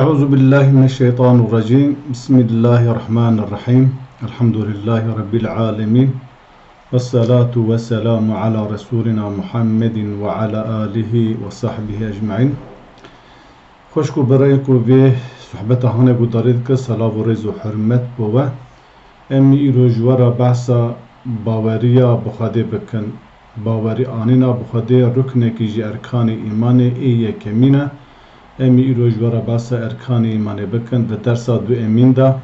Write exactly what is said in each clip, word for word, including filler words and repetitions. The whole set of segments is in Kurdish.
أعوذ بالله من الشيطان الرجيم. بسم الله الرحمن الرحيم. الحمد لله رب العالمين. والصلاة والسلام على رسولنا محمد وعلى آله وصحبه أجمعين. Xweşk û birayê ku vê sohbeta hane guhdarî dike, selav û rêz û hurmet bo we. Em îro ji we re behsa baweriya bi Xwedê bikin. Bawerî anîna bi Xwedê ruknekî ji erkanê îmanê ê yekemîn e. Em îro ji we re behsa erkanê îmanê bikin. Di dersa duemîn de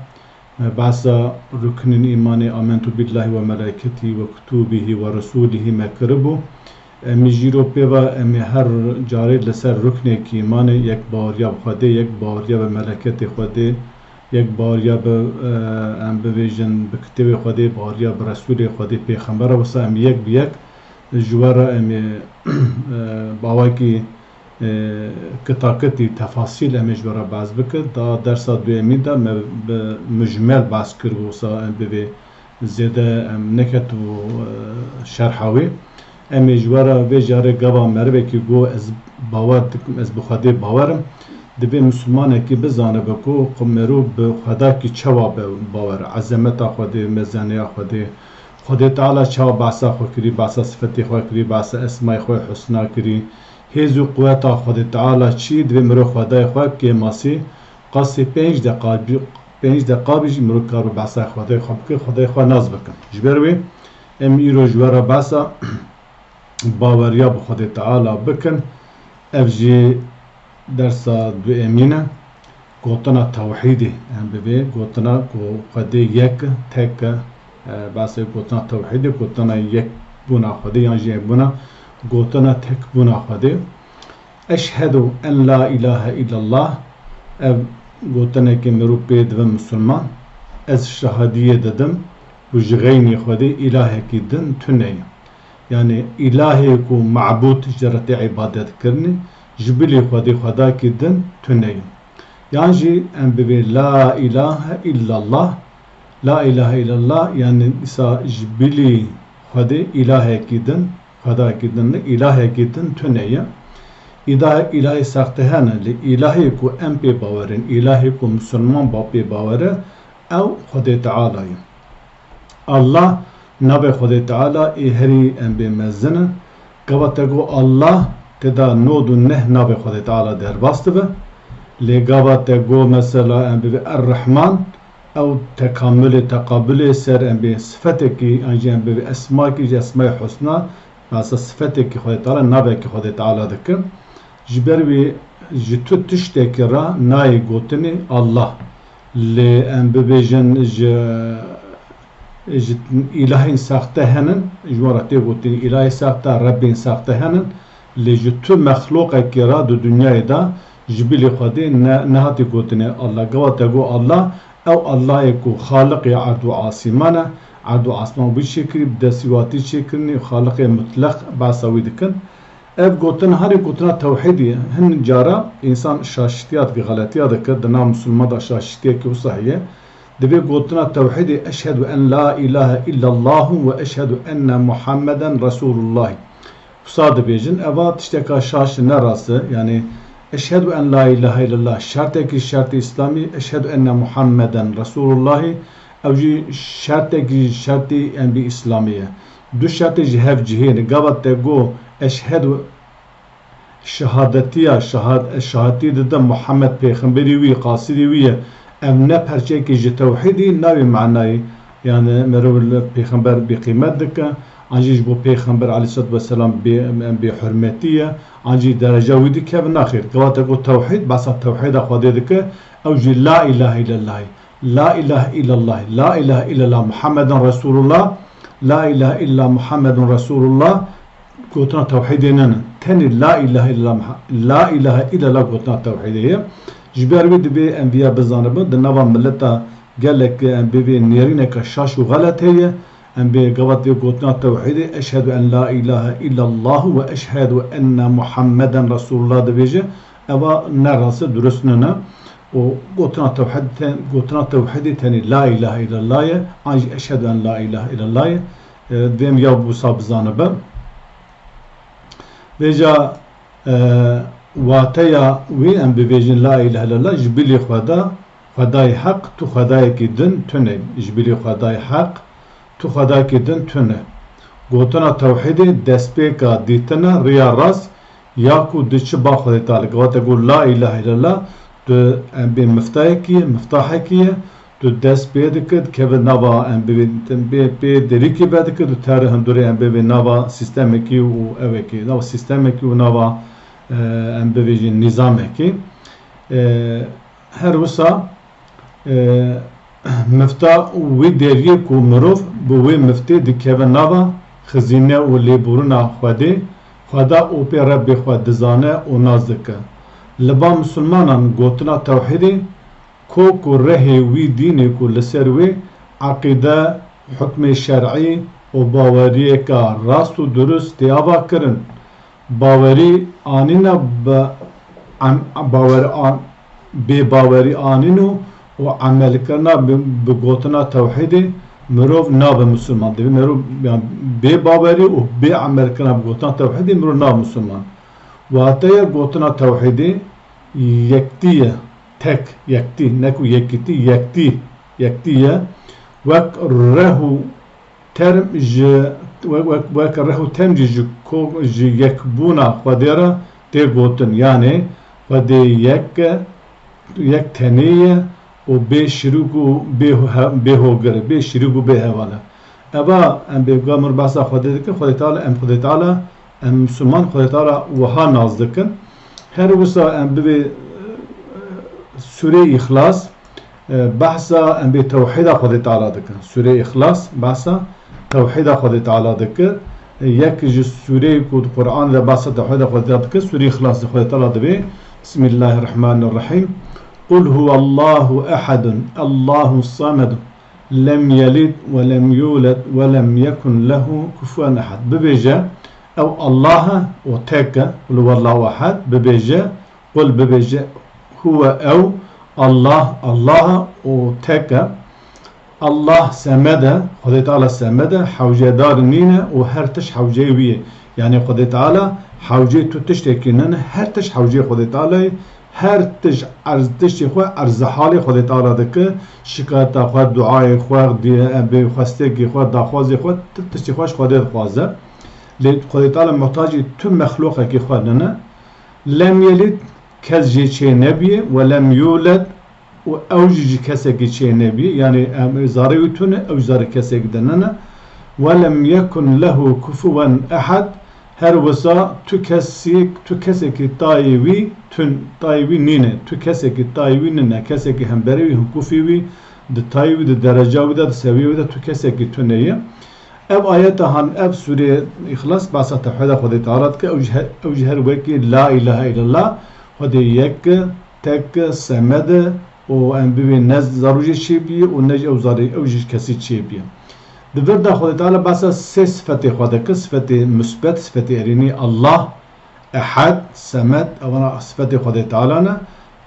me behsa ruknên îmanê amentu billahi ve meleketî ve kutubihî ve rusulihî me kiribû. Em î jî îro pê ve em ê her carê li ser ruknekî îmanê, yek baweriya bi Xwedê, yek baweriya bi meleketê Xwedê, yek baweriya bi, e, em bibêjin bi kitêbê Xwedê, baweriya bi Resûlê Xwedê, pêxembera wisa em yek bi yek ji we re em ê, e, bawekî, e, kitakitî, tefasîl em ê ji we re behs bikin. Da dersa duyemîn de me bi mujmel behs kir, wisa em bibê zêde em neketibû, e, şerha wê. Em ê ji we re vê carê gava merivekî got, ez bawer dikim, ez bi Xwedê bawer im. Divê misilmanekî bizanibe ku xwe merov bi Xwedakî çawa be bawer, ezemeta Xwedê, mezeneya Xwedê, Xwedê Teala çawa behsa xwe kirî, behsa sifetê xwe kirî, behsa esmayê xwe husna kirî, hêz û quweta Xwedê Teala çi, divê mirov Xwedayê xwe kêmasî qasê pênc deqa, pênc deqa bî jî mirov kar bi behsa Xwedayê xwe bike, Xwedayê xwe nas bikin. Ji ber wê em îro ji we re behsa baweriya bi Xwedê Teala bikin. Ev jî dersa duemîn e. Gotina tewhîdê, em bibê gotina ku Xwedê yek, tek e. E, behsê gotina tewhîdê, gotina yekbûna Xwedê yan jî yekbûna, gotina tekbûna Xwedê. Eşhedu en la ilahe illallah, ev gotinekê mirov pê dibe misilman. Ez şahidiyê didim ku ji xeynî Xwedê îlahekî din tune ye. Yanî îlahê ku mabûd ji re tê îbadet kirinê, ji bilî Xwedê Xwedakî din tune ye. Yan jî em bibê la ilahe illallah, la ilahe illallah, yanî dîsa ji bilî Xwedê îlahekî din, Xwedayekî din ne, îlahekî din tune ye. Îda-, îlahê sexte hene, lê îlahê ku em pê bawer in, îlahê ku misilman ba pê bawer e, ew Xwedê Teala ye. Allah, navê Xwedê Teala ê herî em bê mezin e. Gava te got Allah, tê de nod û neh navê Xwedê Teala derbas dibe. Lê gava te got mesela em bibê Er-Rehman, ew tekamulê, teqabulê ser em bê sifetekî, an jî em bê esmakî ji esmayê husna, mesela sifetekî Xwedê Teala, navekî Xwedê Teala dikin. Ji ber wê ji tu tiştekî re nayê gotinê Allah. Lê em bibêjin ji, ji îlahên saxte henin, ji wan re tê gotin îlahê saxte, Rebbên saxte henin. Lê ji tu mexlûqekî re di dinyayê de ji bilî Xwedê ne, nehatî gotinê Allah. Gava te got Allah, ew Allahê ku Xaliqê erd û asîman e, erd û asman wî çêkirî, bi destî watî çêkirinî, Xaliqê mutleq behsa wî dikin. Ev gotin herî gotina tewhîdê ye. Hin cara însan şaşitiya dike, xeletiya dike, di nav misilman de şaşitiyekî wisa heye. Divê gotina tewhîdê eşhedu en la ilahe illallahu ve eşhedu enne Muhammeden Resulullah. Wisa dibêjin, eva tişteka şaş e, ne rast e. Yanî, eşhedu en la ilahe illallah, şertekî şertê Îslamî, eşhedu enne Muhammeden Resulullahî, ew jî şertekî şertê em bî Îslamî ye. Du şertê ji hev cihê ne. Gava te got, eşhedu şehadetiya, şehad-, şahadetî dide Muhammed pêxemberî wî, qasidî wî ye. Ev ne perçeyekî ji tewhîdî, navê manayê. Yani merov li pêxember bêqîmet dike, an jî ji bo pêxember aleyhissalatu vesselam bê, em bêhurmetî ye, an jî dereca wî dikeve, naxêr. Gava te got tewhîd, behsa tewhîda Xwedê dike, ew jî la ilahe illallah. La ilahe illallah, la ilahe illallah Muhammeden Resulullah, la ilahe illa Muhammedun Resulullah, gotina tewhîdê nene. Tenê la ilahe illallah Muha-, la ilahe illallah gotina tewhîdê ye. Ji ber wî divê em viya bizanibin, di nava mileta gelek em bê vê nêrîneke şaş û xelet heye, em bê gavat vê gotina tewhîdê, eşhedu en la ilahe illallah ve eşhedu enne Muhammeden Resulullah dibêje, eva ne rast e, durust nene. Û gotina tewhid te-, gotina tewhidê tenê la ilahe illallah ye, an jî eşhedu en la ilahe illallah ye. E, divê em ya wisa bizanibe. Vêca, e, Wateya wî em bibêjin la îlahe îllallah, ji bilî Xweda, Xwedayê heq, tu Xwedayekî din tune. Ji bilî Xwedayê heq, tu Xwedayekî din tune. Gotina tewhîdê destpêka dîtina riya rast ya ku diçi ba Xwedê Teala. Gava te got la îlahe îllallah, tu em bê miftayekî ye, miftahekî ye, tu dest pê dikir, dikeve nava em bê, bê, bê derîkî vedikir, tu terê hundurê em bê nava sîstemekî û evekî, nava sîstemekî û nava, e, em bibêjin nîzamekî. E, her wisa, e, mifta wî deriyê ku mirov bi wê miftê dikeve nava xizîne û lêborina Xwedê, Xweda û pê Rebbê xwe dizane û nas dike. Li ba misilmanan gotina tewhîdê, ko ku rehê wî dînê ku li ser wê eqîde, hukmê şer'î û baweriyeke rast û durust tê ava kirin, bawerî anîne bi em-, bawer an-, bêbawerî anîn û, û emelkirina bi, bi gotina tewhîdê mirov nabe misilman. Divê mirov, yani bêbawerî û bê emelkirina bi gotina tewhîdê mirov nabe misilman. Wateya gotina tewhîdê yektî ye, tek, yektî, ne ku yekîtî, yektî, yektî ye. Wek reh û term ji, wek, wek, wek reh û term jî ji ko-, ji yekbûna Xwedê re tê gotin. Yanê Xwedê yek e, yek tenê ye û bê şirîk û bê he-, bê hogir e, bê şirîk û bê heval e. Eva em bê, ga mir behsa Xwedê dikin, Xwedê Teala, em Xwedê Teala, em Misilman Xwedê Teala wiha nas dikin. Her wisa em bibê, e, Sûreyê Îxlas, e, behsa em bê tewhîda Xwedê Teala dikin. Sûreyê Îxlas behsa tewhîda Xwedê Teala dikir. E, yek ji sûreyê ku di Quran de behsa tewhîda Xwedê Teala dikir, Sûreyê Îxlas de Xwedê Teala dibê, Bismillahirrahmanirrahîm. Qul huwallahu ehedun, Allahu samedun. Lem yelid ve lem yulad ve lem yekun lehu kufuwen ehad. Bibêje, ew Allah e û tek e, qul huwallahu ehad, bibêje, qul bibêje, huwe ew, Allah, Allah e û tek e. Allah semed e, Xwedê Teala semed e, hewcedar nîne û her tişt hewceyê wî ye. Yanî Xwedê Teala hewceyê tu tiştekî nine, her tişt hewceyê Xwedê Teala ye. Her tişt erz-, tiştê xwe erzihalê Xwedê Teala dike, şikayeta xwe, duayê xwe, diye, em bê xwestekê xwe, daxwazê xwe, ti-, tiştê xwe ji Xwedê dixwaze. Lê Xwedê Teala muhtacê tu mexlûqekî xwe nine. Lem yelid, kes jê çê nebîye, we lem yuled, û ew jî ji kesekî çê nebîye. Yanî em, zarê wî tune, ew zarê kesekî de nine. Welem yekun lehu kufuwen ehad. Her wisa tu kesî, tu kesekî tayê wî tun, tayê wî nîne. Tu kesekî tayê wî nîne. Kesekî hemberê wî, hinkufî wî, di tayê wî, di dereca wî de, di sewiya wî de tu kesekî tune ye. Ev ayeta han, ev sûreyê Îxlas behsa tewhîda Xwedê Teala dike. Ew jî he-, ew jî her wekî la îlahe îllallah, Xwedê yek e, tek e, semed e û em bibê ne zarû jê çêbîye û ne jî ew zarê, ew jî kesî çêbîye. Di vir de Xwedê Teala behsa sê sifetê xwe dike, sifetê musbet, sifetê erênî, Allah, Ehad, Semed, evana sifetê Xwedê Teala ne.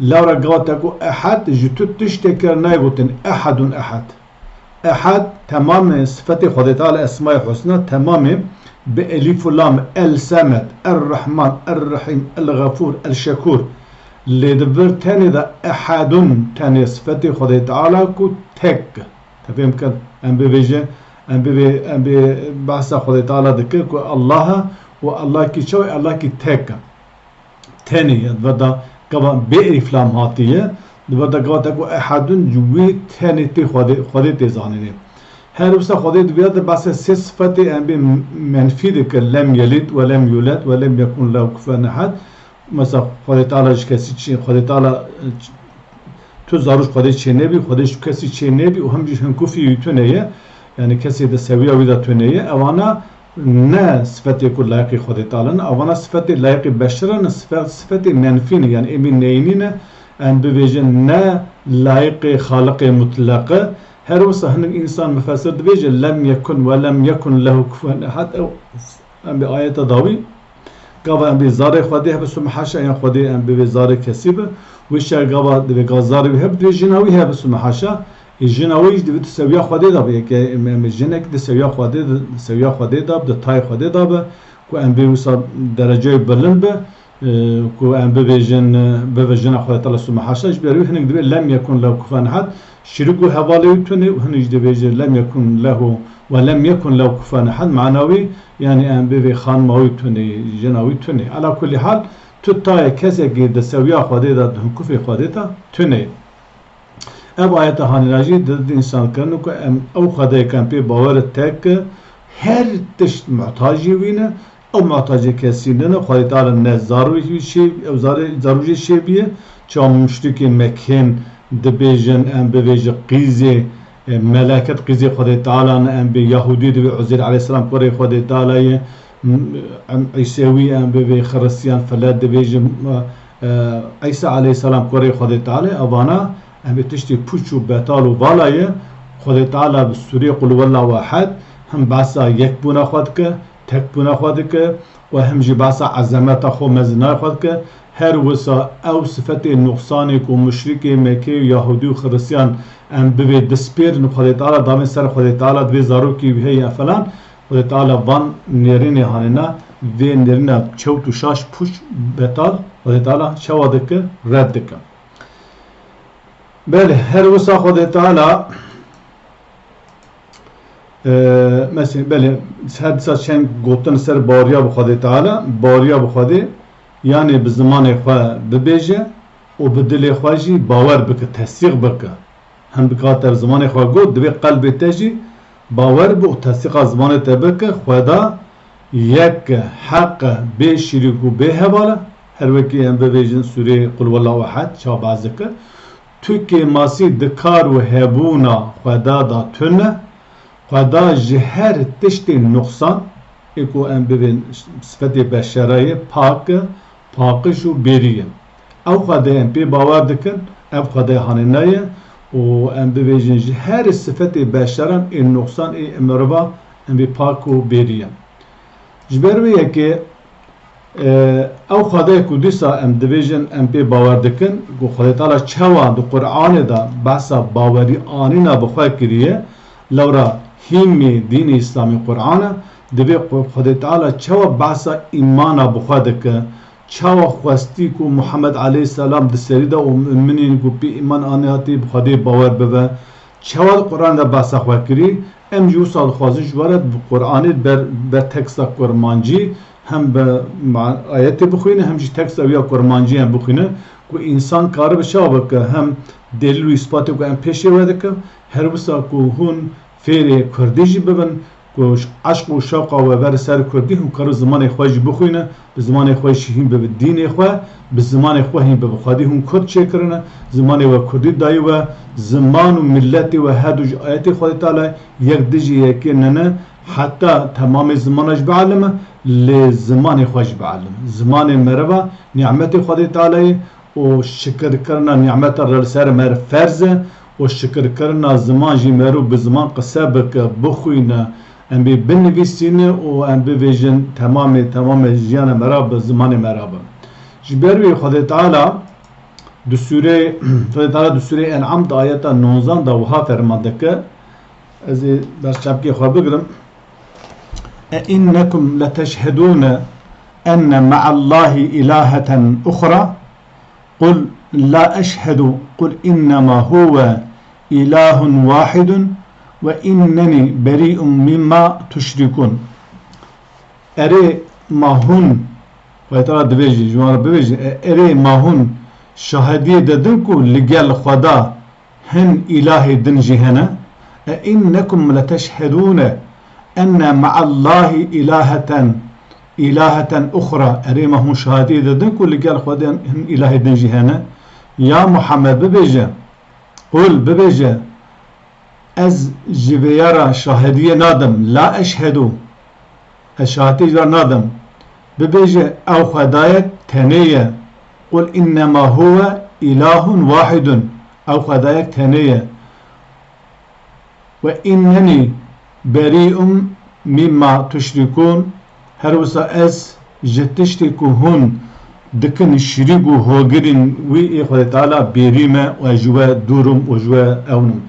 Lewra gava te ku Ehad, ji tu tiştekî re nayê gotin, Ehadun Ehad. Ehad, temamê sifetê Xwedê Teala, Esma-i Husna, temamê bi elîf û lam, El-Semed, Er-Rehman, Er-Rehîm, El-Xefûr, El-Şekûr. Lê di vir tenê de Ehadun, tenê sifetê Xwedê Teala ku tek. Te fêm kir? Em bibêje, em bibê, em bê behsa Xwedê Teala dikir ku Allah e û Allah kî çawa, Allah kî tek e. Tenê ye. Di vir de gava bê elîf lam hatiye. Di vir de gava te ku ehadun, ji wî tenê tê Xwedê, Xwedê tê zanînê. Her wisa Xwedê di vira de behsa sê sifetê em bê menfî dike. Lem yelid ve lem yulad ve lem yekun lehu kufuwen ehad. Mesela Xwedê Teala ji kesî çi, Xwedê Teala, e, ç-, tu zarû ji Xwedê çê nebî, Xwedê ji kesî çê nebî û hem jî hinkufî wî tune ye. Yani kesê di sewiya wî de tune ye. Evana ne sifetê ku layiqî Xwedê Teala ne, evana sifetê layiqî beşer ne, sife-, sifetê menfî ne. Yani em ê neyînî ne, em bibêjin ne layiqê Xaliqê Mutleq e. Her wisa hinek însan mufessir dibêje, "Lem yekun ve lem yekun lehu kufuwen ehad." Ew, em bi ayeta dawî, gava em bê zarê Xwedê hebe subhanehu, yan Xwedê em bê zarê kesî be. Wê şer gava divê ga zarê wî hebe, divê jina wî hebe subhanehu. Ê jina wî jî divê di sewiya Xwedê de be. Yeke em, em jinek di sewiya Xwedê de, sewiya Xwedê de be, di tayê Xwedê de be, ku em bê wisa dereceyê bilind be. e, ku em bibêjin, e, bibêjin Xwedê Teala subhane haşa, ji ber wî hinek dibê lem yekun lehu kufuwen ehad, şirîk û hevalê wî tune û hinek jî dibêje lem yekun lehu we lem yekun lehu kufuwen ehad, mana wî, yanî em bivê xanima wî tune, jina wî tune. Ala kulî hal, tu tayê kesekî di sewiya Xwedê de, di hinkufê Xwedê de tune. Ev ayeta hanîna jî didin însan kirin ku em ew Xwedayê ku em pê bawer e tek e, her tişt muhtacê wî ne, ew muhtacê kesî nine, Xwedê Teala ne zarû jî çê, ew zarê, zarû jî çêbîye, çawa muşrikê Mekkên dibêjin, em bivêjin qîzê, e, meleket qîzê Xwedê Teala ne, em bê Yahûdî dibê Uzeyr aleyhisselam kurê Xwedê Teala ye, m-, em Îsewî, em bivê Xiristiyan file dibêjin, e, Îsa aleyhisselam kurê Xwedê Teala ye, evana em ê tiştê pûç û betal û vala ye. Xwedê Teala bi sûrê Qul huwallahu ehed him behsa yekbûna xwe dike, tekbûna xwe dike û him jî behsa ezemeta xwe, mezinaya xwe dike. Her wisa ew sifetê nuqsanê ku muşrikê Mekkê û Yahûdî û Xiristiyan em bivê dispêrin Xwedê Teala, davên ser Xwedê Teala, divê zarokê wî heye falan, Xwedê Teala van nêrînê hanêna, vê nêrîna çewt û şaş pûç betal Xwedê Teala çawa dike, red dike. Belê, her wisa Xwedê Teala, e, mesela, belê, her dîsa çend gotin ser baweriya bi Xwedê Teala, baweriya bi Xwedê, yanê bi zimanê xwe bibêje û bi dilê xwe jî bawer bike, tesdîq bike. Hem dikate bi zimanê xwe got, divê qelbê te jî bawer bi û tesdîqa zimanê te bike, Xweda yek e, heq e, bê şirîk û bê heval e. Her wekî em bibêjin sûrê Qul huwallahu ehed, çawa behs dike. Tu kêmasî di kar û hebûna Xweda de tune. Xweda ji her tiştê nuqsan, ê ku em bibên sifetê beşerayê, pak e, paqij û bêrî ye. Ew Xwedê em pê bawer dikin, ev Xwedê hanêna ye û em bibêjin ji her sifetê beşeran ê nuqsan ê mirova em bê pak û bêrî ye. Ji ber wê yekê, e, ew Xwedê ku dîsa em dibêjin, em pê bawer dikin, ku Xwedê Teala çawa di Qur'anê de behsa bawerî anîna bi xwe kiriye, lewra hîmê dînê Îslamê Qur'an e, divê Xwe-, Xwedê Teala çawa behsa îmana bi xwe dike, çawa xwestî ku Muhammed aleyhisselam di serî de û muminên ku pê îman anî hatî bi Xwedê bawer bibe, çawa di Quran de behsa xwe kirî, em jî wisa dixwazin ji we re bi Quranê ber, ber teksta kurmancî hem bi ma-, ayetê bixwîne, hem jî teksta wî ya kurmancî em bixwîne, ku însan karibe çawa bike, hem delîl û îspatê ku em pêşê we dikin, her wisa ku hûn fêrê kurdî jî bibin, ku eşq û şewqa we ber ser kurdî, hûn karin zimanê xwe jî bixwîne, bi zimanê xwe jî hîn bibe dînê xwe, bi zimanê xwe hîn bibe. Xwedî hûn kurd çêkirine, zimanê we kurdî dayî we, ziman û miletê we her du ji ayetê Xwedê Teala yek dijî yekê nene, heta temamê zimana jî bielime, lê zimanê xwe jî bielime. Zimanê mereva nîmetê Xwedê Teala ye, û şikirkirina nîmeta re li ser me re ferz e û şikirkirina ziman jî merû bi ziman qise bike, bixwîne, em bê binivîsîne û em bivêjin temamê, temamê jiyana me re bi zimanê me re be. Ji ber wê Xwedê Teala di sûrê, Xwedê Teala di sûrê En'am di ayeta nonzan de wiha ferman dike, ez ê berçavkê xwe bigirim. E innekum leteşhedûne enne me'allahi ilaheten uxra? قل لا أشهد، قل إنما هو إله واحد وإنني بريء مما تشركون. Erê ma hûn, Xwedê Teala dibêje, ji wan re bibêje, e, erê ma hûn şahidiyê didin ku li gel Xweda hin îlahê din jî hene? E innekum leteşhedûne enne me'allahi îlaheten, îlaheten uxra. Erê ma hûn şahidiyê didin ku li gel Xwedê hin îlahê din jî hene? Ya Muhammed, bibêje, qul, bibêje, ez ji vêya re şahidiyê nadim, la eşhedû, ez şahidiyê ji re nadim. Bibêje, ew Xwedayek tenê ye. Qul innema huwe îlahun wahidun. Ew Xwedayek tenê ye. Ve innenî berî'un mimma tuşrikûn. Her wisa ez ji tiştê ku hûn dikin şirîk û hogirên wî ê Xwedê Teala bêrî me û ez ji we dûr im û ji we ewn im.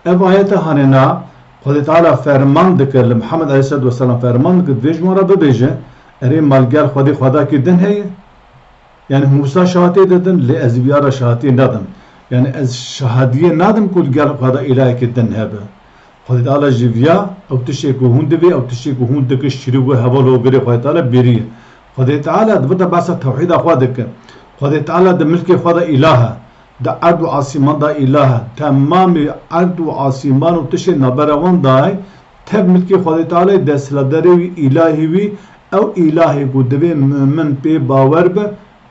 Ev ayete hanêna Xwedê Teala ferman dike, li Muhammed aleyhisselatu vesselam ferman dike, divê ji wan re bibêje, erê ma li gel Xwedê xwedakî din heye? Yani Mûsa şehatiyê didin, lê ez viya re şehatiyê nedim. Yani ez şehadiyê nedim ku digel xwe de îlahekî din hebe. Xwedê Teala ji viya ew tiştê ku hûn divê, ew tiştê ku hûn dikin şirîk û heval û girê Xwedê Teala bêriye. Xwedê Teala di vir de behsa tewhîda xwe dike. Xwedê Teala di milkê xwe de îlah e. Di erd û asîman de îlah e. Temamê erd û asîman û tiştê navbera wan de ye. Tev milkê Xwedê Teala ye, desthilatdarê wî, îlahê wî, ew îlahê ku divê mumin pê bawer be,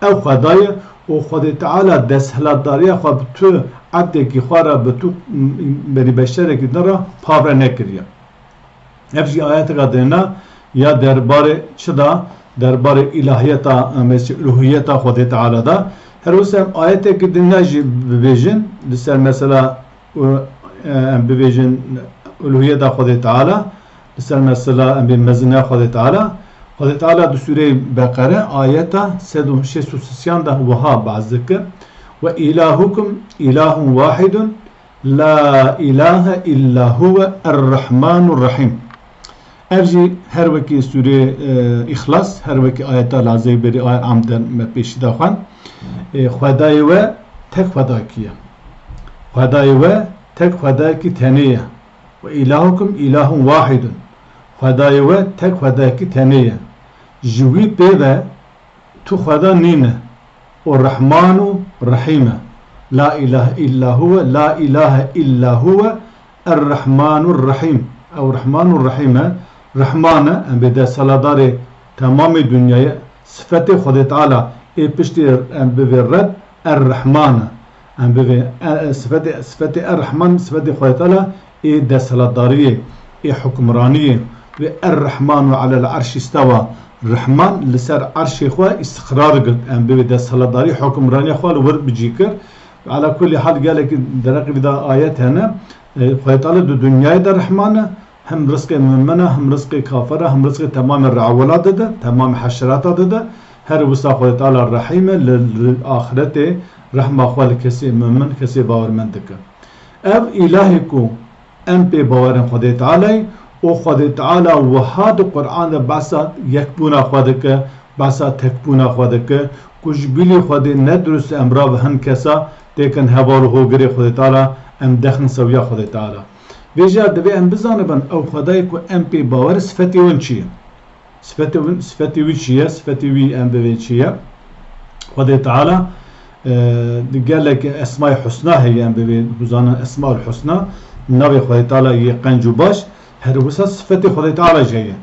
ew Xweda ye û Xwedê Teala desthilatdariya xwe bi tu ebdekî xwe re, bi tu, m-, berî beşerekî din re pavre nekiriye. Ev jî ayeteka dêna ya derbarê çi da, derbarê îlahiyeta, em ê çi, uluhiyeta Xwedê Teala da. Her wisa em ayetekî dîna jî bibêjin, li ser mesela û, e, em bibêjin uluhiyeta Xwedê Teala, li ser mesela em bê meziniya Xwedê Teala. Xwedê Teala di Sûreyê Beqere ayeta sed û şêst û sisiyan de wiha behs dike, "Ve ilahukum ilahun wahidun, la ilahe illa huve er-Rahmanur Rahim." Ev jî her wekî Sûrê, e, Îxlas, her wekî ayeta lazê berî ayet am de me pêşî de xwend. E, Xwedayê we tek Xwedakî ye. Xwedayê we tek Xwedayekî tenê ye. "Ve ilahukum ilahun wahidun." Xwedayê we tek Xwedayekî tenê ye. Ji wî pê ve tu Xweda nîne. O Rehman û Rehîm e. La ilahe illa huve, la ilahe illa huve, Er-Rehmanur Rehîm. Ew Rehman û Rehîm e. Rehman e, em bê desthilatdarê temamê dinyayê. Sifetê Xwedê Teala ê piştî em bivê red, Er-Rehman e. Em bivê, e, e, sifetê, sifetê Er-Rehman, sifetê Xwedê Teala ê desthilatdariyê, ê hukimraniyê. Ve Er-Rehmanu alel arşî istewa. Rehman li ser arşê xwe îstiqrar girt. Em bivê desthilatdarî, hukimraniya xwe li wir bi cî kir. Ala kulî hal gelekî dereqê vî de ayet hene. E, Xwedê Teala di dinyayê de Rehman e. Hem rizqê mumina, hem rizqê kafira, hem rizqê temamê re'wila dide, temamê heşerata dide. Her wisa Xwedê Teala Rehîm e, li, li axiretê rehma xwe li kesê mumin, kesê bawermend dike. Ev îlahê ku em pê bawer in Xwedê Teala ye û Xwedê Teala wiha di Quran de behsa yekbûna xwe dike, behsa tekbûna xwe dike, ku ji bilî Xwedê ne dirust e em ra bi hin kesa têkin heval û hogirê Xwedê Teala, em dexin sewiya Xwedê Teala. Vêca divê em bizanibin, ew Xwedayê ku em pê bawer, sifetê win çi ye? Sifetê win, sifetê wî çi ye? Sifetê wî em bivê çi ye? Xwedê Teala, e, di gelek Esma-i Husna heye, em bivê bizanin Esma-ul Husna, navê Xwedê Teala yê qenc û baş, her wisa sifetê Xwedê Teala jî heye.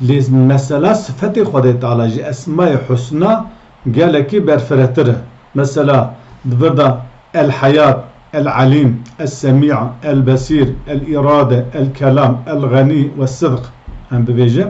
Lê mesela sifetê Xwedê Teala ji Esma-i Husna gelekî berfiretir e. Mesela, di vir de El-Heyat, El-Elîm, Es-Semî, El-Besîr, El-Îrade, El-Kelam, El-Xenî we Sidq, em bivêje.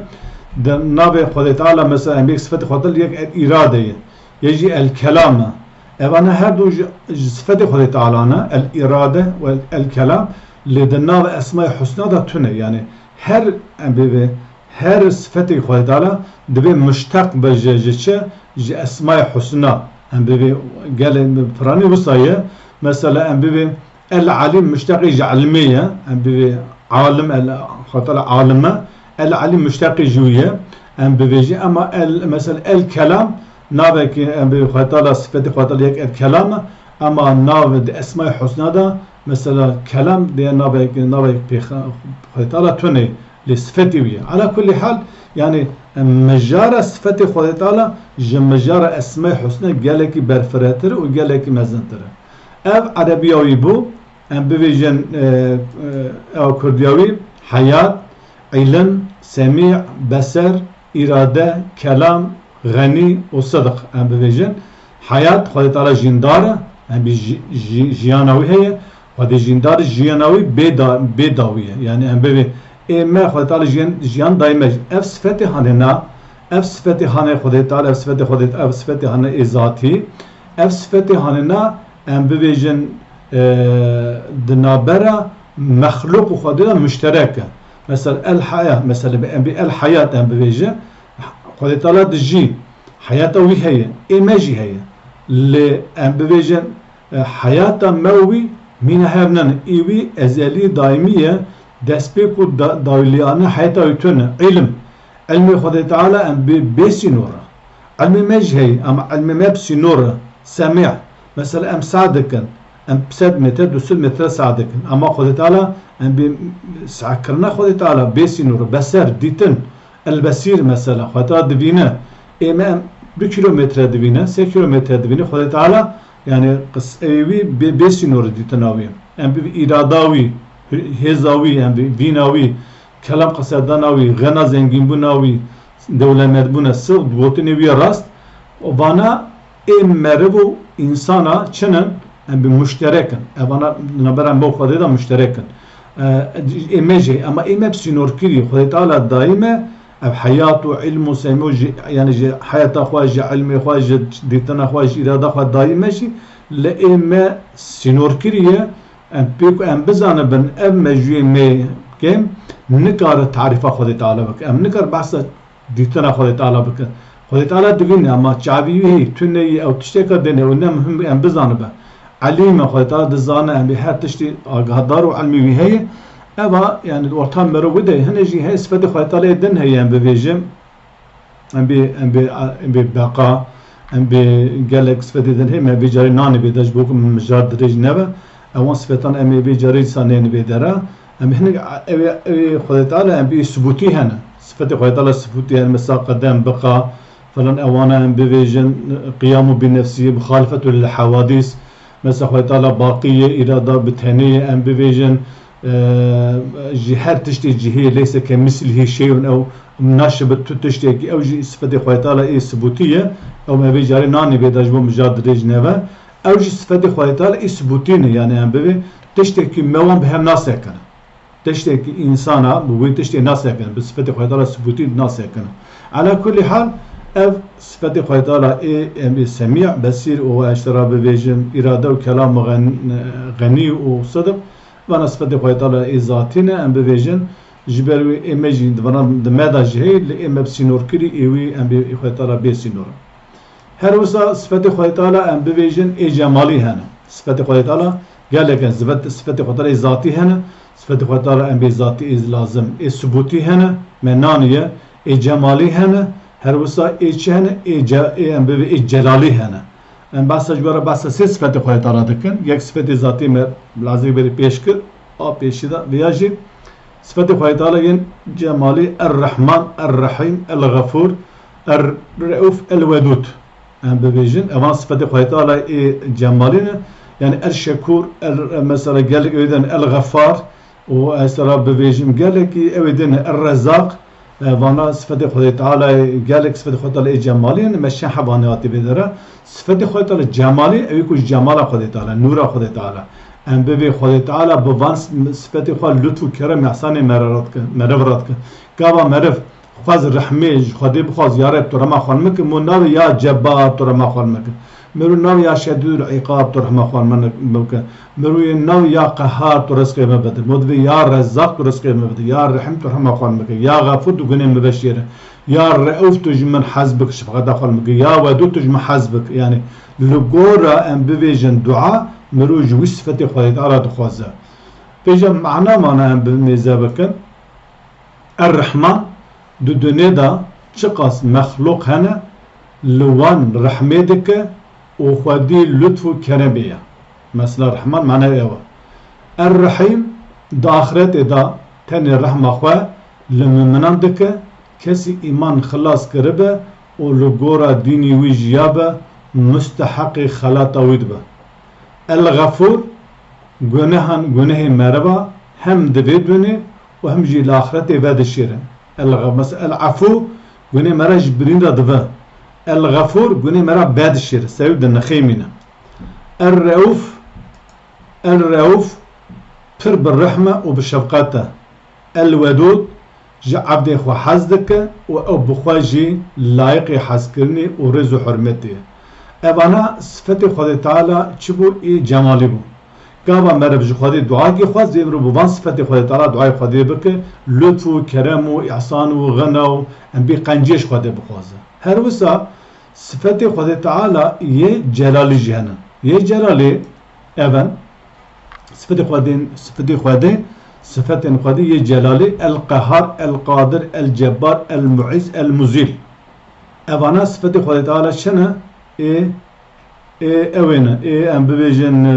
Di navê Xwedê Teala, mesela, em yek sifetê Xwedê Teala yek El-Îrade ye, yek jî El-Kelam e. Evana her du ji, ji sifetê Xwedê Teala ne, El-Îrade û El-Kelam, lê di nav Esma-i Husna de tune. Yani her, em bivê, her sifetê Xwedê Teala divê muşteq be ji, ji çi? Ji Esma-i Husna. Em bivê gelê piranî wisa ye. Mesela em bivê El-Elîm muşteqê ji ilmê ye. Em bivê alim, el, Xwedê Teala alim e. El-Elîm muşteqê ji wî ye. Em bivê jî, ema el, mesela El-Kelam, navekî em bivê Xwedê Teala, sifetê Xwedê Teala yek El-Kelam e. Ema nav di Esma-i Husna de, mesela kelam diye navek, navek pêx-, Xwedê Teala tune. Lê sifetê wî ye. Ala kulî hal, yani, em, mijara sifetê Xwedê Teala ji mijara Esma-i Husna gelekî berfiretir û gelekî mezintir e. Ev erebiya wî bû, em bivêjin, e, e, ew kurdiya wî, heyat, îlim, semî, beser, îrade, kelam, xenî û sidq, em bivêjin. Heyat, Xwedê Teala jîndar e, em bê jî-, jî-, jiyana wî heye. Xwedê jîndar, jiyana wî bê da-, bê dawî ye. Yani em bivê, ê me Xwedê Teala jiyan, jiyan dayî me. Ev sifetê hane na, ev sifetê hane Xwedê Teala, ev sifetê Xwedê, ev sifetê hane ê zatî. Ev sifetê hane na, em bivêjin, e, di navbera mexlûq û Xwedê de muşterek e. Mesela El Haya, mesela em bê El Hayat em bivêjin, Xwedê Teala dijî, heyata wî heye, ê me jî heye. Lê em bivêjin, e, heyata me û wî mîna hev nin. Ê wî ezelî, daîmî ye, destpêk û da-, dawîliyane heyata wî tune. Îlim. Îlmê Xwedê Teala em bê, bê sînor e. Ilmê me jî heye, ama ilmê me bi sînor e. Semî. Mesela em seh dikin. Em sed metre, du sed metre seh dikin. Ama Xwedê Teala, em bê sehkirina Xwedê Teala bê sînor e. Beser, dîtin. El-Besîr mesela. Xwedê Teala divîne. Ê me em du kîlometre divîne, sê kîlometre divîne. Xwedê Teala, yani, qis-, ewî bê, bê sînor e dîtina wî. Em bê îrada wî, hê-, hêza wî, em bê vîna wî, kelam qisedana wî, xena zengînbûna wî, dewlemendbûna, sir gotinê wî rast, vana ê meriv û însana çi ne, em bê muşterek in. Evana navbera me û Xwedê de muşterek in. E, ê me jî, ema ê me bi sînorkirî, Xwedê Teala dayî me, ev heyat û ilm û semî û ji, yani ji heyata xwe, ji ilmê xwe, ji dîtina xwe, ji îrada xwe dayî me jî, li ê me sînorkirî ye, Em pê ku em bizanibin, ev mejûyê me kêm nikare tarîfa Xwedê Teala bike. Em nikare behsa dîtina Xwedê Teala bike. Xwedê Teala divîne, ama çavî wî heye, tune yî, ew tişteka din e, ew ne muhim em bizanibe. Elîm e, Xwedê Teala dizane, em ê her tiştî agahdar û ilmê wî heye. Eva, yani, orta merov wî de, hinek jî heye, sifetê Xwedê Teala ê din heye, em bivêjin. Em bê, em bê, em bê beqa, em bê gelek sifetê din hê, me vê carê nanê bê de ji bo ku mijar dirêj nebe. Ewan sifetan em ê vê carê dîsa neyên vê dera. Em hinek ew ê, ew ê Xwedê Teala em bê subûtî hene. Sifetê Xwedê Teala subûtî hene, mesela qedem, beqa, falan ewana em bivêjin, qiyamu bi nefsî, muxalifetu lil hewadîs. Mesela Xwedê Teala baqî ye, îrada bi tenê ye, em bivêjin, e, ji her tiştê cihê, leyse ke mislihî şeyun ew naşibit tu tiştekî, ew jî sifetê Xwedê Teala ê subûtî ye, ew me vê carê nanê vê de ji bo mijar dirêj nebe. Ew jî sifetê Xwedê Teala ê subûtî ne, yani em bivê tiştekî me wan bi hev nasekine. Tiştekî însana bi wê tiştê nasekine, bi sifetê Xwedê Teala subûtî nasekine. Ala kulî hal, ev sifetê Xwedê Teala ê em ê semî, besîr û eştera bivêjin, îrade û kelam xen-, xenî û sidiq, vana sifetê Xwedê Teala ê zatî ne, em bivêjin, ji ber wê ê me jî di vana di me de jî heye, lê ê me bi sînorkirî ê wî em bê Xwedê Teala bê sînor in. Her wisa sifetê Xwedê Teala em bivêjin ê cemalî hene. Sifetê Xwedê Teala gelek hene. Sifet-, sifetê Xwedê Teala ê zatî hene. Sifetê Xwedê Teala em bê zatî ê lazim, ê subûtî hene. Me naniye, ê cemalî hene. Her wisa ê çi hene? Ê ce-, ê em bivê ê celalî hene. Em behsa ji we re behsa sê sifetê Xwedê Teala dikin. Yek sifetê zatî me lazim berî pêş kir. A pêşî de viya jî Sifetê Xwedê Teala yên cemalî Er-Rehman, Er-Rehîm, El-Xefûr, Er-Reûf, El-Wedûd. Em bibêjin, evan sifetê Xwedê Teala ê cemalî ne. Yani El-Şekûr, El, mesela gelek ewê din El-Xefar û mesela bibêjin gelekî ewê din Er-Rezzaq. E, vana sifetê Xwedê Teala, gelek sifetê Xwedê Teala ê cemalî ne. Me şeha vanê hatî vê dera. Sifetê Xwedê Teala cemalî, ew ku ji cemala Xwedê Teala, nûra Xwedê Teala. Em bibê Xwedê Teala bi van s-, sifetê xwe lutf û kerem, îhsanê me re rat ke, meriv rat ke. Gava meriv xwez rehmê ji Xwedê bixwaz, ya Reb tu rehma xwe min ke, min navê ya Cebbar tu rehma xwe min ke. Meriv navê ya Şedîdul Îqab tu rehma xwe min bike. Meriv navê ya Qehhar tu rizqê min bide. Min divê ya Rezzaq tu rizqê min bide. Ya Rehîm tu rehma xwe min ke. Ya Xefûr tu gunê min veşêre. Ya Reûf tu ji min hez bike, şefqeta xwe min ke. Ya Wedûd tu ji min hez bike. Yani li gora em bivêjin dua, mirov ji wî sifetê Xwedê Teala dixwaze. Vêca mana mana em bi mêze bikin. Er-Rehman, di dunê de çiqas mexlûq hene, li wan rehmê dike û xwedî lutf û keremê ye. Mesela Rehman mane ew e. Er-Rehîm, di axretê de tenê rehma xwe li muminan dike, kesî îman xilas kiribe û li gora dînî wî jiyabe, musteheqê xelata wî dibe. El-Xefûr, gunehan, gunehê meriva hem di vê dunê û hem jî li axretê vedişêre. El-Xe-, mes-, El-Efû, gunê mera ji birîn re dive. El-Xefûr, gunê mera vedişêre, sewî dinixêmîne. Er-Reûf, Er-Reûf, pir bi rehm e û bi şefqet e. El-Wedûd, ji evdê xwe hez dike û ew bi xwe jî layiqê hezkirinê û rêz û hurmetê ye. Evana sifetê Xwedê Teala çi bû? Ê cemalî bû. Gava meriv ji Xwedê duakî xwest, vê mirov bi van sifetê Xwedê Teala duayê Xwedê bike, lutf û kerem û îhsan û xina û em bê qenciyê ji Xwedê bixwaze. Her wisa sifetê Xwedê Teala yê celalî jî hene. Yê celalî ev in. Sifetê Xwedê, sifetê Xwedê, sifetên Xwedê yê celalî, El-Qehhar, El-Qadir, El-Cebbar, El-Muîz, El-Muzîl. Evana sifetê Xwedê Teala çi ne? Ê, ê ew ê ne, ê em bibêjin,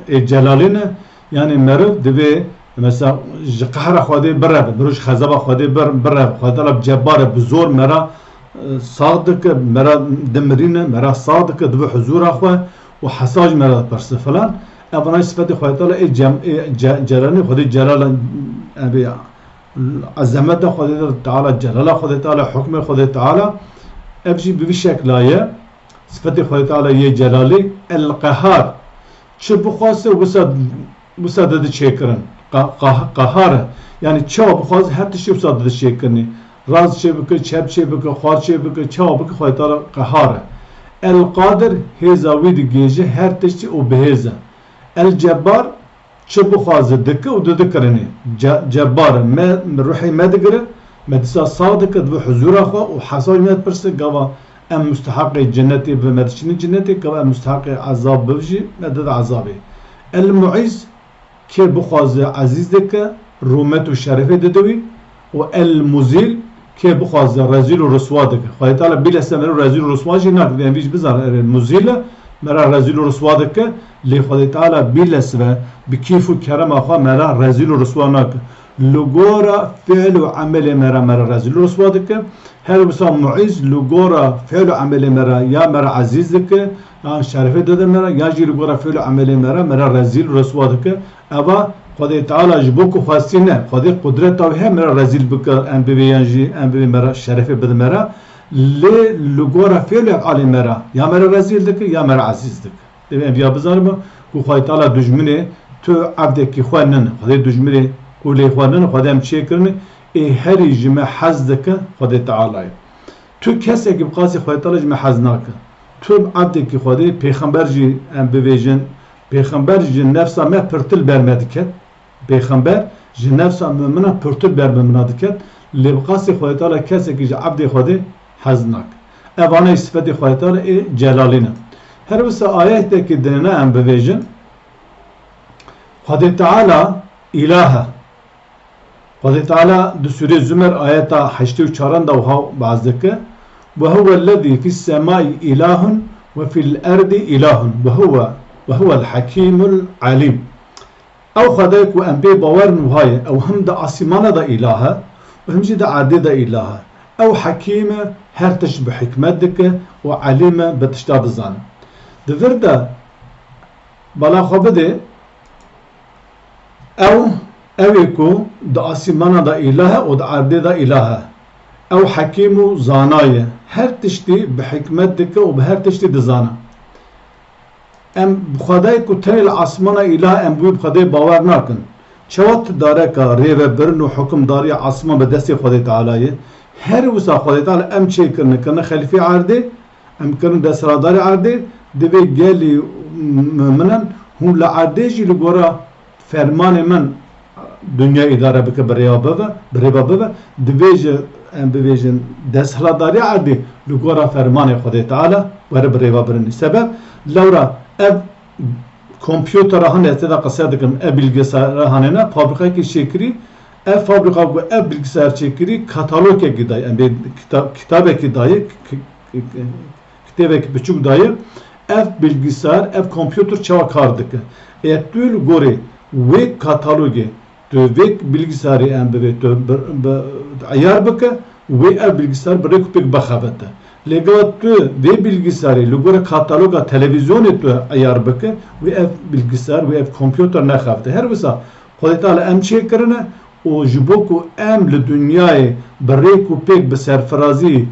e, ê celalî ne. Yanî meriv divê, mesela, ji qehra Xwedê bireve, mirov ji xezaba Xwedê bir-, bireve. Xwedê Teala bi cebbar e, bi zor mera, e, sax dike, mera dimirîne, mera sax dike, dibe huzura xwe û hesa ji mera dipirse filan. Evana sifetê Xwedê Teala ê cem-, ê ce-, celalî, Xwedê celal e, em bê ezemeta Xwedê Teala, celala Xwedê Teala, hukmê Xwedê Teala, ev jî bi vî şekla ye. Sifetê Xwedê Teala yê celalî, El Qehar. Çi bixwase wisa, wisa dide çêkirin. Qa-, qah-, qehar e. Yanî çawa bixwaze her tiştî wisa dide çêkirinê. Rast çê bike, çep çê bike, xwar çê bike, çawa bike Xwedê Teala qehar e. El Qadir, hêza wî digêje her tiştî û bihêz e. El Cebbar, çi bixwaze dike û dide kirinê. Ce-, cebbar e. Me, ruhê me digire, me dîsa sax dike, dibe huzura xwe û hesab ji me dipirse, gava em musteheqê cenetê be, me diçîne cenetê, gava em musteheqê ezab be jî, me dide ezabê. El Muîz, kê bixwaze ezîz dike, rûmet û şerefê dide wî. Û El Muzîl, kê bixwaze rezîl û riswa dike. Xwedê Teala bîlese meriv rezîl û riswa jî nake. Em vî jî bizanin, erê muzîl e, mera rezîl û riswa dike. Lê Xwedê Teala bîlese ve bi kîf û kerema xwe mera rezîl û riswa nake. Li gora fiil û emelê mera, mera rezîl û riswa dike. Her wisa Muîz li gora fiil û emelê mera ya mera ezîz dike, yan şerefê dide mera, ya jî li gora fiil û emelê mera, mera rezîl û riswa dike. Eva Xwedê Teala ji bo ku xwestî ne, Xwedê qudreta wî heye mera rezîl bike, em bivê yan jî em bivê mera şerefê bide mera. Lê li gora fiil û efalê mera, ya mera rezîl dike, ya mera ezîz dike. Divê em viya bizanibin ku Xwedê Teala dijminê tu evdekî xwe nine. Xwedê dijminê qûlê xwe nine, Xwedê em çêkirine, ê herî ji me hez dike Xwedê Teala ye. Tu kesekî bi qasî Xwedê Teala ji me hez nake. Tu evdekî Xwedê, pêxember jî em bivêjin, pêxember ji nefsa me pirtir ber me diket. Pêxember ji nefsa mumina pirtir ber mumina diket, lê bi qasî Xwedê Teala kesekî ji evdê Xwedê hez nake. Evane sifetê Xwedê Teala ê celalî ne. Her wisa ayetekî dinêne em bivêjin, Xwedê Teala îlah e. Xwedê Teala di Sûrê Zumer ayeta heştê û çaran de wiha behs dike, "Ve huwellezî fis semai îlahun ve fil erdî îlahun ve huwe, ve huwel hekîmul alîm." Ew Xwedayê ku em pê bawer in wiha ye, ew him di asîmana de îlah e û him jî di erdê de îlah e. Ew hekîm e, her tişt bi hikmet dike û elîm e, bi tişta dizane. Di vir de bala xwe bidê, ew, ew ê ku di asîmana de îlah e û di erdê de îlah e. Ew hekîm û zana ye. Her tiştî bi hikmet dike û bi her tiştî dizane. Em bi Xwedayê ku tenê li asmana îlah, em bi wî bi Xwedê bawer nakin. Çawa tu dareka rêvebirin û hukimdariya asman bi destê Xwedê Teala ye? Her wisa Xwedê Teala em çêkirine, kirine xelîfê erdê, em kirine desthilatdarê erdê, divê gelî muminin hûn li erdê jî li gora fermanê min dinya îdare bike, bi rêya bibe, bi rêva bibe, divê ji, em bivêjin, desthilatdariya erdê li gora fermanê Xwedê Teala were bi rêva birinî. Sebeb, lewra ev kompûtera hene, ez tê de qise dikim, ev bilgisayara hene ne, fabrîkayekî çêkirî, ev fabrîka ku ev bilgisayar çêkirî, katalogekî dayê, em bê kita-, kitabekî dayê, ki-, ki-, ki-, kitêbekî biçûk dayê, ev bilgisayar, ev kompûter çawa kar dike. Ê tu li gorê wê katalogê, tu vê bilgisayarê em bivê tu bi, bi, eyar bike, wê ev bilgisayar bi rêk û pêk bixebite. Lê gava tu vê bilgisayarê li gorî kataloga televîzyonê tu eyar bike, wê ev bilgisayar, wê ev kompûter nexebite. Her wisa Xwedê Teala em çêkirine û ji bo ku em li dinyayê bi rêk û pêk, bi serfirazî,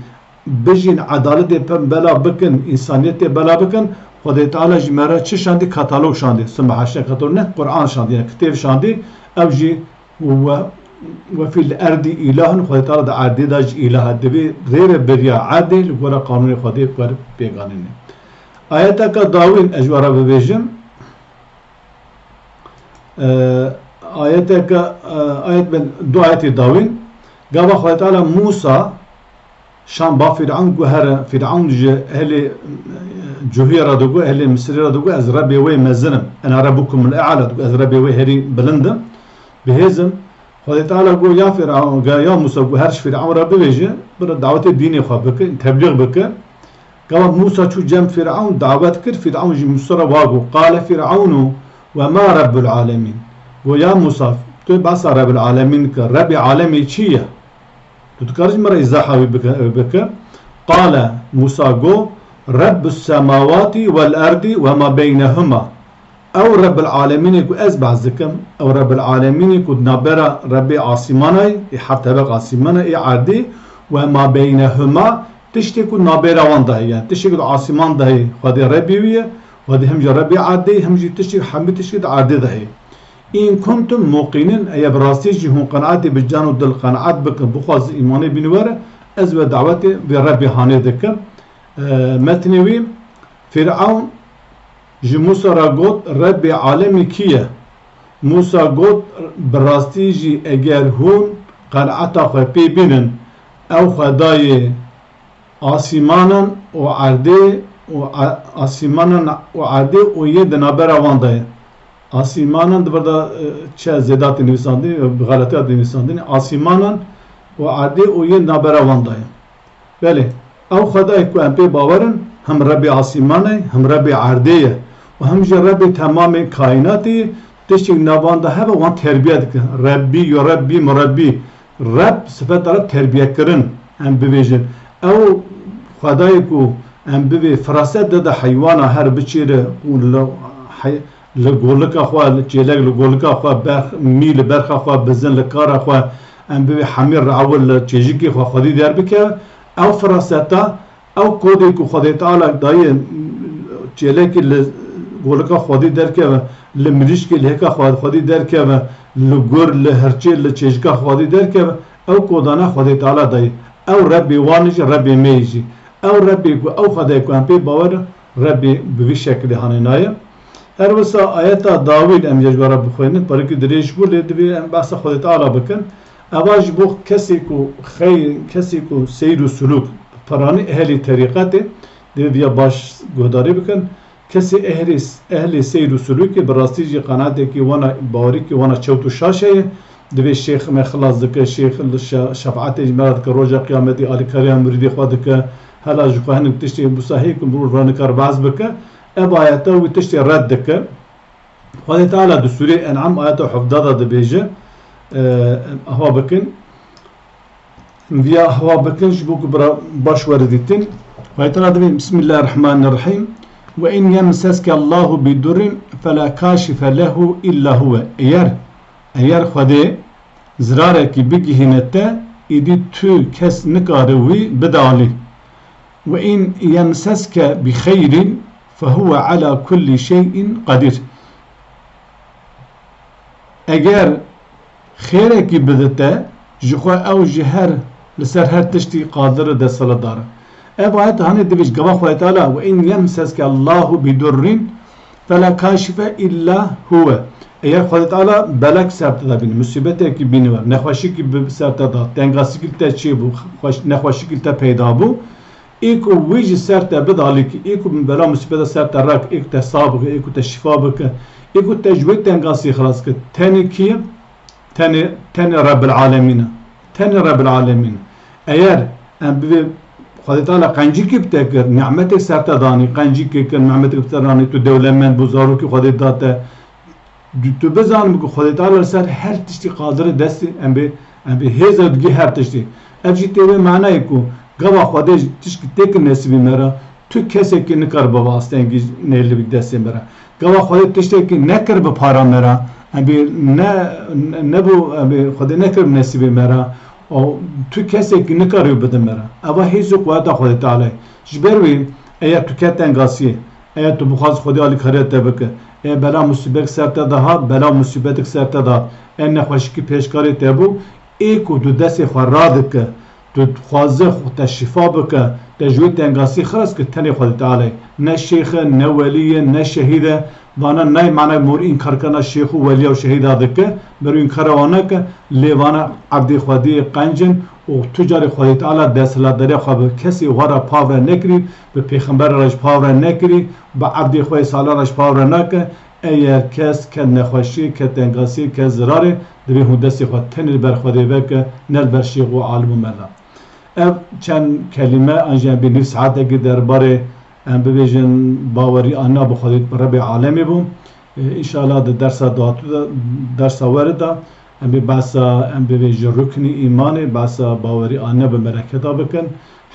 bijîn, edaletê pê bela bikin, însaniyetê bela bikin, Xwedê Teala ji me re çi şandî? Katalog şandî. Sima heşte katalog ne, Quran şandî, yani kitêb şandî. Ew jî we, we fîl erdî îlahun, Xwedê Teala di erdê de jî îlah e. Divê rê re beriya erdê li gora qanûnê Xwedê wer pêganîne. Ayeteke dawîn ez ji we re bibêjim. E, ayeteke, e, ayet ben, du ayetê dawîn. Gava Xwedê Teala Mûsa şan ba Fîr'ewn, got, here, Fîr'ewn ji ehlê, e, Cuhiyê re digot, ehlê Misirê re digot, ez Rebbê wê mezin im. Ena Rebbukumul E'la, digot, ez Rebbê wê herî bilind im, bihêz im. Xwedê Teala got, ya Fîrewn, ga ya Musa, got, her ji Fîrewn re bibêje, bira dawetê dînê xwe bike, teblîx bike. Gava Musa çû cem Fîrewn, dawet kir, Fîrewn jî Musa re wa got, Qale Fîrewnu ve ma Rebbul Alemîn. Got, ya Musa, tu behsa Rebbul Alemîn kir, Rebbê alemê çi ye? Tu dikarî ji min re îzaha wî bike, bike? Qale, Musa got, Rebbus semawati vel erdi ve ma beynehuma. Ew Rebbil Alemînê ku ez behs dikim, ew Rebbil Alemînê ku di navbera Rebbê asîmanayê, ê heft tebek asîmana, ê erdê, we ma beynehuma, tiştê ku navbera wan de heye, yani tiştê ku di asîman de heye, Xwedê Rebbê wî ye, Xwedê him jî Rebbê erdê, him jî tiştê, hemî tiştê di erdê de heye. In kuntum muqînin, eya bi rastî jî hûn qenaetê bi can û dil qenaet bikin, bixwazin îmanê bînin were, ez we dawetê vê Rebbê hanê dikim. E, metnê wî, Fîrewn ji Musa re got, Rebbê alemê kî ye? Musa got, bi rastî jî eger hûn qenaeta xwe pê bînin, ew Xwedayê asîmanan û erdê û a-, asîmanan û erdê û yê di navbera wan de ye. Asîmanan di vir de, e, çi zêde hatî nivîsandinê, e, bi xeletiya hatî nivîsandinê. Asîmanan û erdê û yê di navbera wan de ye. Belê, ew Xwedayê ku em pê bawer in, him Rebbê asîmanê, him Rebbê erdê ye û him jî Rebbê temamê kaînatê ye, tiştê ku nav wan de hebe wan terbiye dike. Rebbî, yurebbî, murebbî. Reb, sifeta Reb terbiyekirin, em bibêjin. Ew Xwedayê ku em bibê firaset de de heywana her biçêre û li hey-, li golika xwe, li çêlek li golika xwe, berx, mî li berxa xwe bizin, li kara xwe, em bibê hemî re'ewil li çêjikê xwe xwedî derbikeve. Ew firaseta, ew kodê ku Xwedê Teala daye çêlekê li golika xwedî derkeve, li mirîşkê li hêka xwe xwedî derkeve, li gur, li hirçê, li çêjika xwedî derkeve, ew kodana Xwedê Teala daye. Ew Rebbê wan jî, Rebbê me yî jî. Ew Rebbê ku, ew Xwedê ku em pê bawer in, Rebbê bi vî şekilê hanê naye. Her wisa ayeta dawî em jê ji we re bixwînin, parikî dirêj bû, lê divê em behsa Xwedê Teala bikin. Eva ji bo kesê ku xey-, kesê ku seyr û sulûk piranî ehlê terîqetê, divê viya baş guhdarî bikin. Kesê ehlê, ehlê seyr û sulûkê bi rastî jî qenaetekî wana, bawerîkî wana çewt û şaş heye. Divê şêx me xilas dike, şêx li şe-, şefaetê ji me re dike, roja qiyametê alîkariya mirîdê xwe dike, hela ji xwe hinek tiştê wisa hê ku mirov re nikar behs bike. Ev ayeta wî tiştê red dike. Xwedê Teala di Sûrê En'am ayeta hevdeh de dibêje, e, em ehwa bikin. Em viya ehwa bikin ji bo ku bira baş were dîtin. Xwedê Teala dibê, Bismillahirrahmanirrahîm. Ve in yemseske Allahu bi durrin fela kâşife lehu illa huve. Eger, eger Xwedê zirarekî bigihîne te, îdî tu kes nikare wî bide alî. Ve in yemseske bi xeyrin fehuve ala kulli şeyin qadir. Eger xêrekî bide te, ji xwe ew ji her, li ser her tiştî qadir û desthilatdar e. Ev ayet hanê divê ji gava Xwedê Teala, "Ve in yemseske Allahu bi durrin fela kâşife illa huve." Eger Xwedê Teala belek ser te de bîne, musîbetekî bîne we, nexweşikî bi ser te da, tengasikî li te çêbû, xweş-, nexweşikî li te peyda bû, ê ku wî ji ser te bide alîkî, ê ku bela musîbeta ser te rak, ê ku te sah bike, ê ku te şifa bike, ê ku te ji wê tengasiyê xilas bike, tenê kî ye? Tenê, tenê Rebbil Alemîn e. Tenê Rebbil Alemîn. Eger em bivê Xwedê Teala qencîkî bi te kir, nimetek ser te danî, qencîkê kir, nimetek bi te danî, tu dewlemend bû, zarokî Xwedê da te, Tu, tu bizan ku Xwedê Teala li ser her tiştî qadir e, destê em bê, em bê hêza digî her tiştî. Ev jî tê wê manayê ku gava Xwedê ji tişkî têkin nesîbê me re, tu kesekî nikar bi astengî nêlibî destê me re. Gava Xwedê tiştekî nekir bi para me re, em bê ne, ne, nebû, em bê Xwedê nekir bi nesîbê me re, û tu kesekî nikar wî bide me re. Eva hêz û quweta Xwedê Teala ye. Ji ber wê, eya tu ket tengasiyê, Eya tu bixwazî Xwedê alîkariya te bike, eya bela musîbetek ser te de hat, bela musîbetek ser te de hat, eya nexweşikî pêşkarê te bû, ê ku tu destê xwe radike, tu dixwaze xwe te şifa bike, te ji wê tengasî xilas ke tenê Xwedê Teala ye. Ne şêx e, ne welî ye, ne şehîd e. Vana nayê manayê mor înkarkirina şêx û welîya û şehîda dike, mero înkara wan nake, lê vana evdê Xwedê ye, qenc in û tu carê Xwedê Teala desthilatdariya xwe bi kesê xwe re pav re nekirî, bi pêxemberê re jî pav re nekirî, bi evdê xwe yê salih re jî pav re nake, Eger kes ket nexweşiyê, ket tengasiyê, ket zirarê, divê hûn destê xwe tenê li ber Xwedê veke, ne li ber şêx û alim û mela. Ev çend kelîme an jî em bê nîv saetekî derbarê, em bibêjin, bawerî anîna bi Xwedê, bi Rebê alemê bû. E, înşallah di dersa datû de, dersa were de, em bê behsa, em bibêjin ruknî îmanê, behsa bawerî anîna bi meleketa bikin.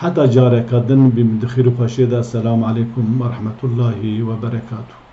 Heta careka din bîm di xêr û xweşiyê de. Esselamu aleykum ve rahmetullahi ve berekatuhu.